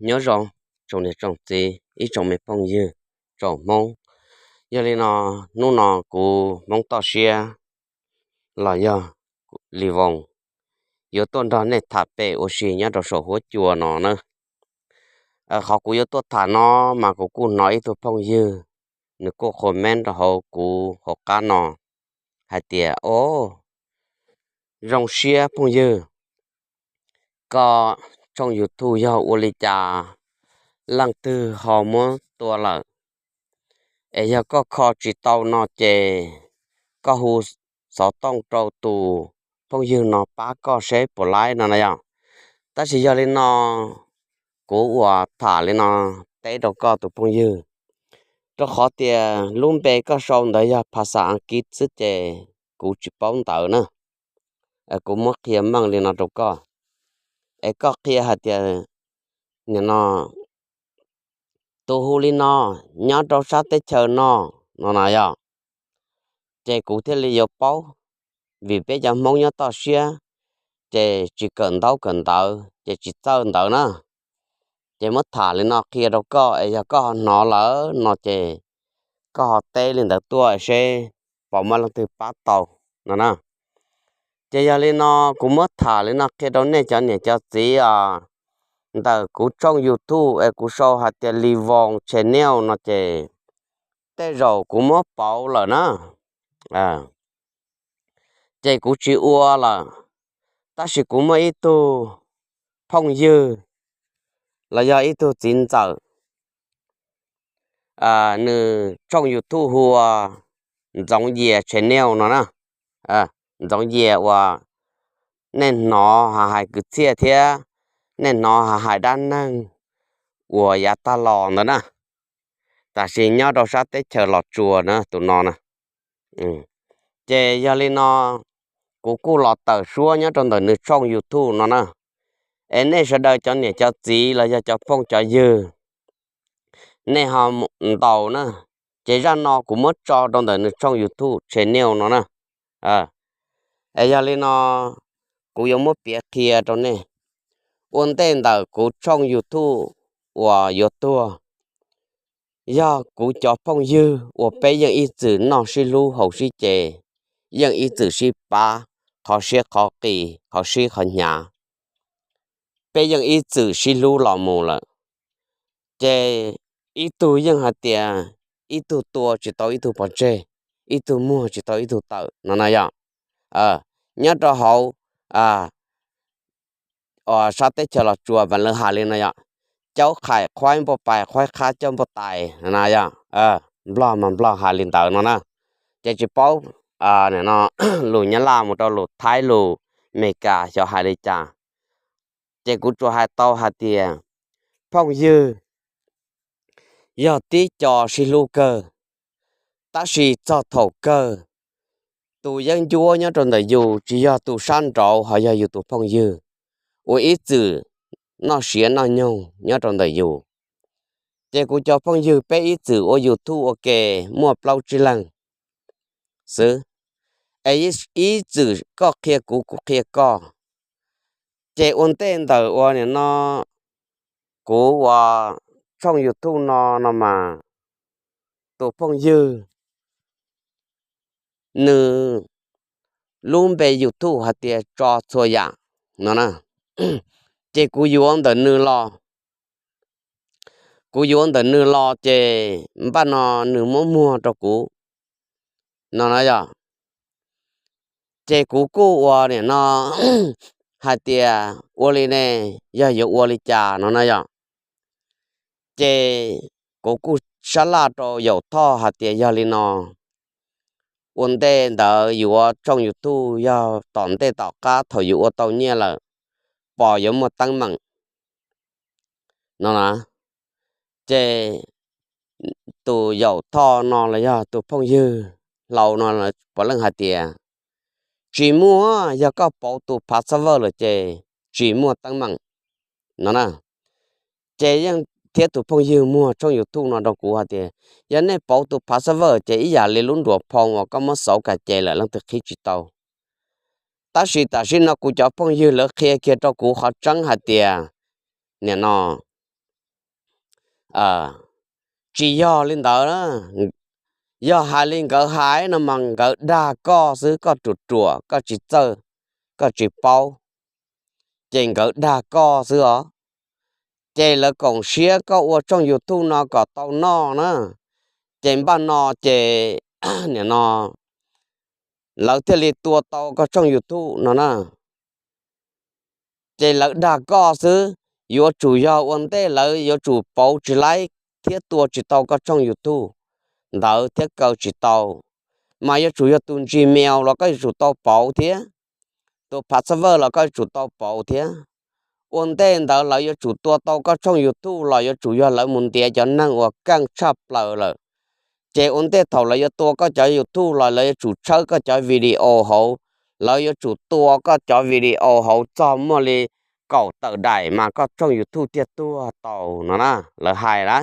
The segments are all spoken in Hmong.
Nyob zoo tsoom niam tsoom txiv ib tsoom me phooj ywg tsoom Hmoob. Yog li no, hnub no kuv Hmoob Toj Siab los yog Li Voos yuav tuaj nrog nej tham pem ua si nyob rau saum huab cua no na. Qhov kuv yuav tuaj tham no mas kuv kuj hnov ib tug phooj ywg nws kuj comment rau hauv kuv hauv qab no hais tias, o, zoo siab phooj ywg, koj tshooj YouTube yog ua li cas leej twg ho muab tua lawm? Es yog koj kho tsis tau no ces koj hu xov tooj rau tus phooj ywg no pab koj seb puas laib no na yom. Tab sis yog li no, kuv uas tham li no teb rau koj tus phooj ywg, rau qhov tias lub npe koj sau ntawd yog phas xas Askiv xwb ces kuv tsis paub ntawv na. Kuv muab qhia meej li no rau koj, es koj qhia hais tias, nim no tus hu li no nyob rau sab teb chaws no, no na yom, ces kuv thiaj li yuav paub. Vim peb cov Hmoob nyob toj siab ces tsis kawm ntaub kawm ntawv ces tsis txawj ntawv na. Ces muab tham li no qhia rau koj es yog koj ho hnov lawm no ces koj ho teb li ntawd tuaj seb puas muaj leej twg pab tau no na. Ces yog li no, kuv muab tham li no qhia rau nej cov niam cov txiv os, ntawm kuv tshooj YouTube es kuv sau hais tias Li Voos Channel no ces tej zaum kuv muab pauv lawm na, ces kuv tsis ua lawm. Tab sis kuv muaj ib tug phooj ywg los yog ib tug txiv ntxawm, nws tshooj YouTube hu ua Ntxoov Yias Channel no na. Ntxoov Yias uas nej hnov ha hais kwv txhiaj thiab nej hnov ha hais dab neeg uas yav tag los ntawd na, tam sim nyob rau sab teb chaws Los Tsuas na tus no na. Ces yog li no, kuv kuj los tawm suab nyob rau ntawm nws tshooj YouTube no na. Es nej sawv daws cov niam cov txiv los yog cov phooj cov ywg, nej ho ntaus na, ces zaj no kuv muab tso rau ntawm nws tshooj YouTube Channel no na. Es yog li no, kuv yuav muab piav qhia rau nej. Ua ntej ntawm kuv tshooj YouTube uas yuav tuag, yog kuv cov phooj ywg uas peb yeej ib txwm noj sib hlub haus sib ce, yeej ib txwm sib pab qhov siab qhov qis, qhov sib qhov hnyav. Peb yeej ib txwm sib hlub los mus lawm, ces ib tug yeej hais tias ib tug tua tsis tau ib tug pov tseg, ib tug muag tsis tau ib tug tawm no na yom. Nyob rau hauv sab teb chaws Los Tsuas mas lawv hais li no yom, caub qhaim qhuaib npauj pais, qhuaib qhab caub npauj tais na yom. Nplog mas Nplog hais li ntawd no na. Ces tsis paub lus Nyab Laj mus rau lus Thaib lus Meskas xyov hais li cas. Ces kuv tsuas hais tau hais tias phooj ywg yog tib co sib hlub kawg, tab sis txog thaum kawg tus yeeb ncuab nyob rau ntawm yus tsis yog tus sab nraud, ho yog yus tus phooj ywg uas ib txwm noj siav noj nyoog nyob rau ntawm yus. Ces kuv cov phooj ywg peb ib txwm ua YouTube ua ke muaj plaub tsib leeg xwb, es ib txwm koj qhia kuv, kuv qhia koj. Ces ua ntej ntawm ua nim no kuv ua tshooj YouTube no no mas tus phooj ywg nws lub npe YouTube hais tias Tso Txhua Yam no na. Ces kuv yuav ntawm nws los, kuv yuav ntawm nws los ces npaj no nws muab muag rau kuv no na yom. Ces kuv kuj ua nim no hais tias ua li ne, yog yuav ua li cas no na yom. Ces kuv kuj sab laj rau Yaum Thoj hais tias yog li no, ua ntej ntawd yus ua tshooj YouTube yog tom ntej tom qab thaum yus ua tau nyiaj lawm, pom yuav muaj teeb meem no na. Ces tus Yaum Thoj no los yog tus phooj ywg hlau no puav leej hais tias tsis muaj, yog koj pauv tus phav xav vawj lawm ces tsis muaj teeb meem no na. Ces yeej thiab tus phooj ywg muag tshooj YouTube no rau kuv hais tias yog nej pauv tus phav xav vawj ces ib yam li lub nruas phoo uas koj muab xauv kas ces lawm leej twg qhib tsis tau. Tab sis tam sim no kuv cov phooj ywg lawv qhia kiag rau kuv qhov tseeb hais tias nim no Tsis yog li ntawd, yog hais li nkawd hais no mas nkawd dag koj xwb, koj ruam ruam koj tsis txawj, koj tsis paub, ces nkawd dag koj xwb os. Ces lawv koom siab koj ua tshooj YouTube no kom tau noj na, ces npaj no ces nim no lawv thiaj li tua tau koj tshooj YouTube no na. Ces lawv dag koj xwb, yuav tsum yog ua ntej lawv yuav tsum pauv tsis laib thiab tua tsis tau koj tshooj YouTube ntawd thiab kaw tsis tau, mas yuav tsum yog tus Gmail los koj yuav tsum tau pauv thiab, tus password los koj yuav tsum tau pauv thiab. Ua ntej ntawd lawv yuav tsum tua tau koj tshooj YouTube los yuav tsum yog lawv mus ntiav cov neeg uas keej tshaj plaws lawm. Ces ua ntej thaum lawv yuav tua koj cov YouTube los lawv yuav tsum tshawb koj cov video hauv, lawv yuav tsum tua koj cov video hauv txog muaj li kaum tawm daim mas koj tshooj YouTube thiaj tuag tau no na, lawv hais na.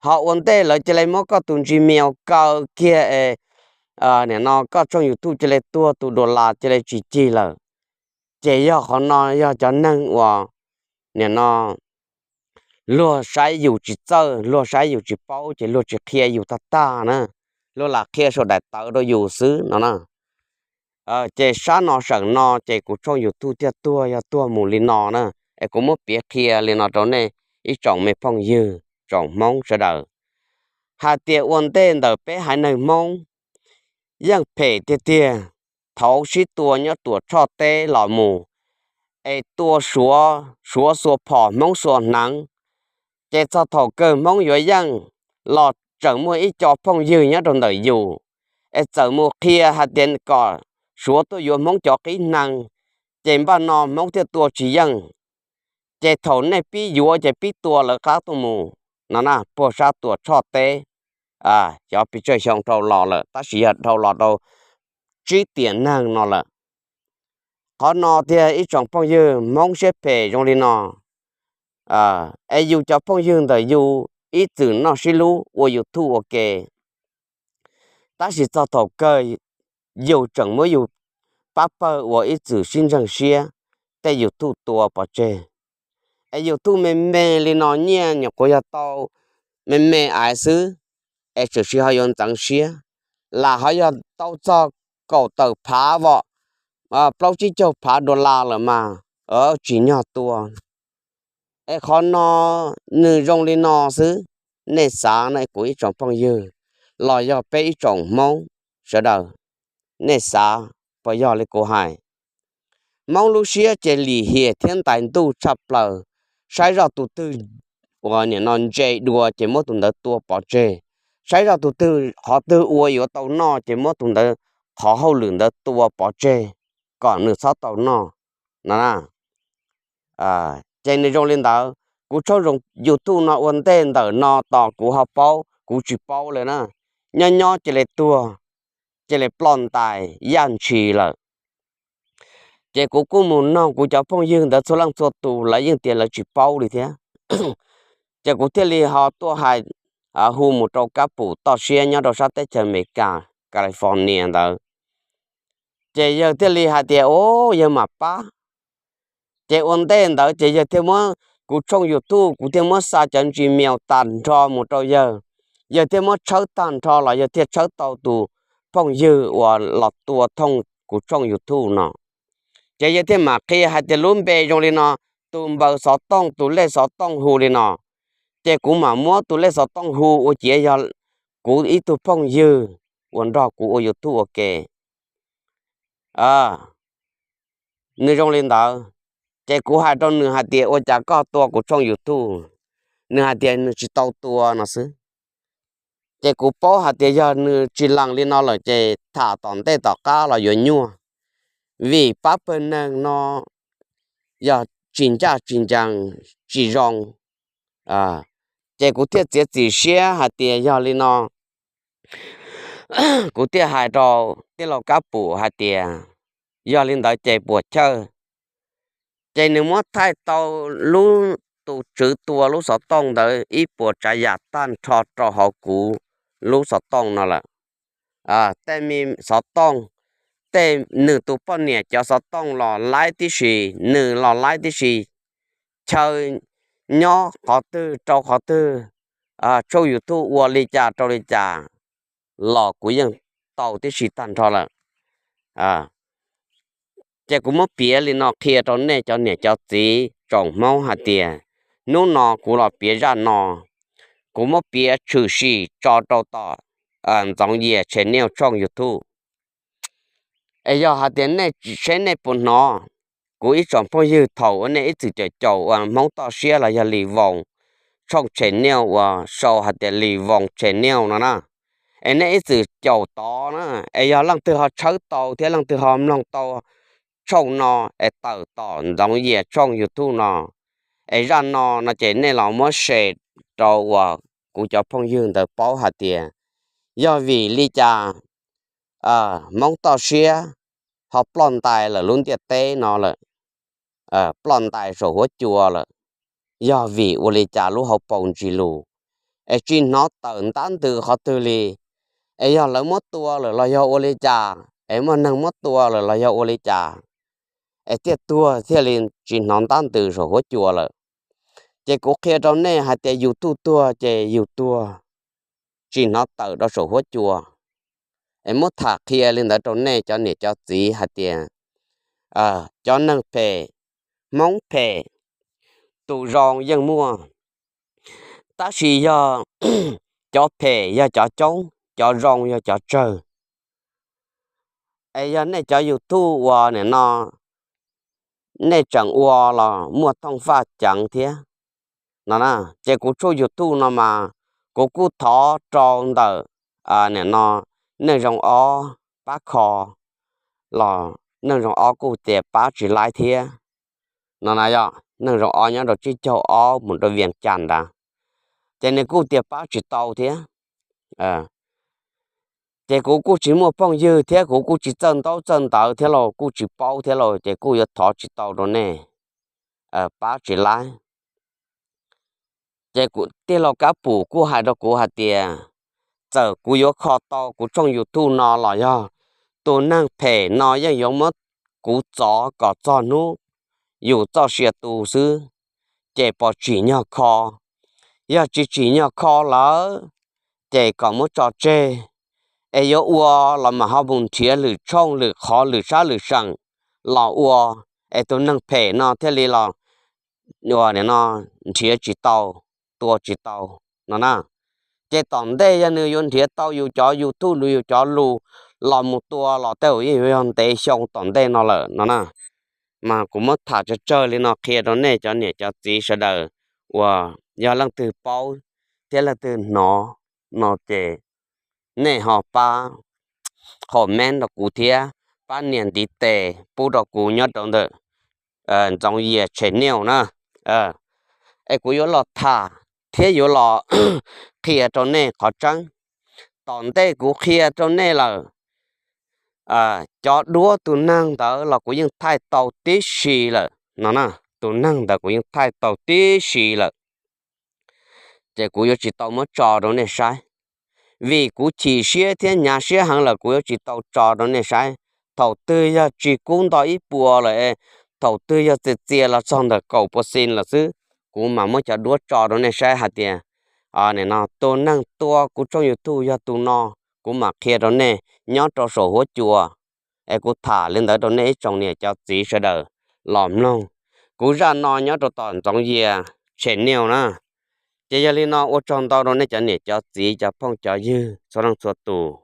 Ho ua ntej lawv cia li muab koj tus Gmail kaw kiag es nim no koj tshooj YouTube cia li tuag, tus dollar cia li tsis cig lawm. Ces yog qhov no yog cov neeg uas nim no luag saib yus tsis txawj, luag saib yus tsis paub ces luag tsis qhia yus tag tag na, luag lam qhia saum daim tawv rau yus xwb no na. Ces sab no sawm no ces kuv tshooj YouTube thiaj tuag, yog tuag mus li no na. Es kuv muab piav qhia li no rau nej ib tsoom me phooj ywg tsoom Hmoob sawv daws, hais tias ua ntej ntawm peb haiv neeg Hmoob yeej phem tiag tiag. Thaud sib tua nyob Tuam Tshoj teb los mus, es tua Suav, Suav xuas phom Hmoob xuas hneev, ces txog thaum kawg Hmoob yuav yeej los tseem muaj ib co phooj ywg nyob rau ntawm yus, es txawm mus qhia hais tias kom Suav tuaj yuav Hmoob cov qib hneev, ces npaj no Hmoob thiaj tua tsis yeej. Ces thaum nej pib yuav ces pib tua lawv qab tuaj mus no na, puag sab Tuam Tshoj teb, xyov pes tsawg xyoo dhau los lawm tab sis yog dhau los rau tsib tiam neeg no lawm. Qhov no tiag ib tsoom phooj ywg Hmoob siab phem zoo li no, es yus cov phooj ywg ntawm yus ib txwm noj sib hlub ua YouTube ua ke, tab sis txog thaum kawg yus tseem muab yus pab pawg uas ib txwm sib ntseeg siab tej YouTube tua pov tseg. Es YouTube me me li no nyiaj nyuam qhuav yog tau me me aiv xwb, es tseem tsis ho yuav ntxeev siab, lam ho yog tau txog kaum tawm phav vom, plaub tsib caug phav dollar lawm mas tsim nyog tua. Es qhov no nws zoo li no xwb, nej xav na kuv ib tsoom phooj ywg los yog peb ib tsoom Hmoob sawv daws, nej xav puas yog li kuv hais? Hmoob lub siab ces lim hiam thiab ntais ntuj tshaj plaws, saib zoj tus twg uas nim no ntse dua ces muab tus ntawd tua pov tseg, saib zoj tus twg qhov twg ua yuav tau noj ces muab tus ntawd qhov hauj lwm ntawd tua pov tseg kom nws txhob tau noj no na. Ces nws zoo li ntawd, kuv tshooj YouTube no ua ntej ntawm no tos kuv ho paub, kuv tsis paub li na. Nyob nyob cia li tuag, cia li ploj ntais yaj ntshis lawm. Ces kuv kuj mus noog kuv cov phooj ywg ntawd txhua leej txhua tus, lawv yeej tias lawv tsis paub li thiab. Ces kuv thiaj li ho tuaj hais, hu mus rau Kab Pum toj siab nyob rau sab teb chaws Amelikas, California ntawd. Ces yawg thiaj li hais tias, o, yawg mam pab. Ces ua ntej ntawd ces yawg thiaj muab kuv tshooj YouTube, kuv thiaj muab xa cov Gmail tag nrho mus rau yawg. Yawg thiaj muab tshawb tag nrho los yawg thiaj tshawb tau tus phooj ywg uas los tua thooj kuv tshooj YouTube no. Ces yawg thiaj mam qhia hais tias lub npe zoo li no, tus npawb xov tooj, tus lej xov tooj hu li no. Ces kuv mam muab tus lej xov tooj hu ua ciav yog kuv ib tug phooj ywg uas nrog kuv ua YouTube ua ke. Nws zoo li ntawd, ces kuv hais rau nws hais tias ua cas koj tua kuv tshooj YouTube? Nws hais tias nws tsis tau tua no xwb. Ces kuv paub hais tias yog nws tsis lees li no lawm ces tham tom ntej tom qab los yuav nyuaj, vim pab pawg neeg no yog tsis ncaj tsis ncees, tsis zoo. Ces kuv thiaj txiav txim siab hais tias yog li no, kuv thiaj hais rau tij laug Kab Pum hais tias yog li ntawd ces puas chawj? Ces nws muab thaij tau lub, tus tswv tua lub xov tooj ntawd ib puas tsav yam tag nrho rau hauv kuv lub xov tooj no lawm. Tej me xov tooj, tej nws tus poj niam cov xov tooj los laib tib si, nws los laib tib si, chaw nyob qhov twg rau qhov twg, tshooj YouTube ua li cas rau li cas los kuv yeej tau tib si tag nrho lawm. Ces kuv muab piav li no qhia rau nej cov niam cov txiv tsoom Hmoob hais tias, hnub no kuv los piav zaj no, kuv muab piav tshwm sim tso rau tom Ntxoov Yias channel tshooj YouTube. Es yog hais tias nej, seb nej puas hnov, kuv ib tsoom phooj ywg, thaum uas nej ib txwm caum caum uas Hmoob toj siab los yog Lis Voos tshooj channel uas sau hais tias Lis Voos channel no na, es nej ib txwm caum tod na, es yog leej twg ho tshawb tau thiab leej twg ho mloog tau tshooj no es tawm tom Ntxoov Yias tshooj YouTube no, es zaj no no ces nej los muab share rau uas kuv cov phooj ywg ntawd paub hais tias yog vim li cas Hmoob toj siab ho ploj ntais lawm lub ntiaj teb no lawm, ploj ntais saum huab cua lawm, yog vim ua li cas lub hauv paus ntsis lus, es tsis hnov tawm ntab ntws qhov twg li, es yog lawv muab tua lawm los yog ua li cas, es muaj neeg muab tua lawm los yog ua li cas, es thiaj tuag thiaj li tsis hnov ntab ntws saum huab cua lawm. Ces kuv qhia rau nej hais tias yus tuag tuag ces yus tuag, tsis hnov tawm rau saum huab cua. Es muab tham qhia li ntawd rau nej cov niam cov txiv hais tias cov neeg phem, Hmoob phem, tus zoo yeej muaj, tab sis yog cov phem yog cov coob, cov zoo yog cov tsawg. Es yog nej cov YouTube uas nim no nej tseem ua los muaj thooj faj ceev thiab no na. Ces kuv tshooj YouTube no mas kuv kuj thov rau ntawm nim no Neej Zoo Ob pab kho los Neej Zoo Ob kuj tias pab tsis laib thiab no na. Yog Neej Zoo Ob nyob rau tsib caug ob mus rau Vias Cas ntawd, ces nws kuj tias pab tsis tau thiab. Ces kuv kuj tsis muaj phooj ywg thiab kuv kuj tsis txawj ntaub txawj ntawv thiab los kuj tsis paub thiab los ces kuj yuav thov tsis tau rau nej, pab tsis laib. Ces tij laug Kab Pum kuj hais rau kuv hais tias txawm kuv yuav kho tau kuv tshooj YouTube no los yog tus neeg phem no yeej yuav muab kuv txov kom txog hnub yus txoj sia tu xwb, ces pom tsim nyog kho. Yog tsis tsim nyog kho lawm ces kom muab tso tseg, es yuav ua los mas ho mus nrhiav lwm tshooj lwm qhov lwm sab lwm seem los ua, es tus neeg phem no thiaj li los ua no nrhiav tsis tau, tua tsis tau no na. Ces tom ntej yog nws yuav nrhiav tau yus cov YouTube, yus cov lus los mus tua los tej zaum yeej yuav yog ntev xyoo tom ntej no lawm no na. Mas kuv muab tham tsawg tsawg li no qhia rau nej cov niam cov txiv sawv daws uas yog leej twg paub thiab leej twg hnov no ces nej ho pab comment rau kuv thiab pab nias ntiv tes pub rau kuv nyob rau ntawm Ntxoov Yias channel na. Es kuv yuav los tham thiab yuav los qhia rau nej qhov tseeb. Tom ntej kuv qhia rau nej lawm, cov duab tus neeg ntawd los kuv yeej thaij tau tib si lawm no na. Tus neeg ntawd kuv yeej thaij tau tib si lawm, ces kuv yuav tsis tau muab tso rau nej saib, vim kuv chim siab thiab hnyav siab heev lawm kuv yuav tsis tau tso rau nej saib. Thaum twg yog tsis kub nto ib puas lawm, thaum twg yog txias txias los txog ntawm kaum puas xi lawm xwb, kuv mam muab cov duab tso rau nej saib hais tias nim no tus neeg tua kuv tshooj YouTube yog tus no, kuv mam qhia rau nej nyob rau saum huab cua. Es kuv tham li ntawd rau nej ib tsoom niam cov txiv sawv daws los mloog kuv zaj no nyob rau tom Ntxoov Yias channel na. Ces yog li no ua tsaug ntau rau nej cov niam cov txiv cov phooj cov ywg txhua leej txhua tus.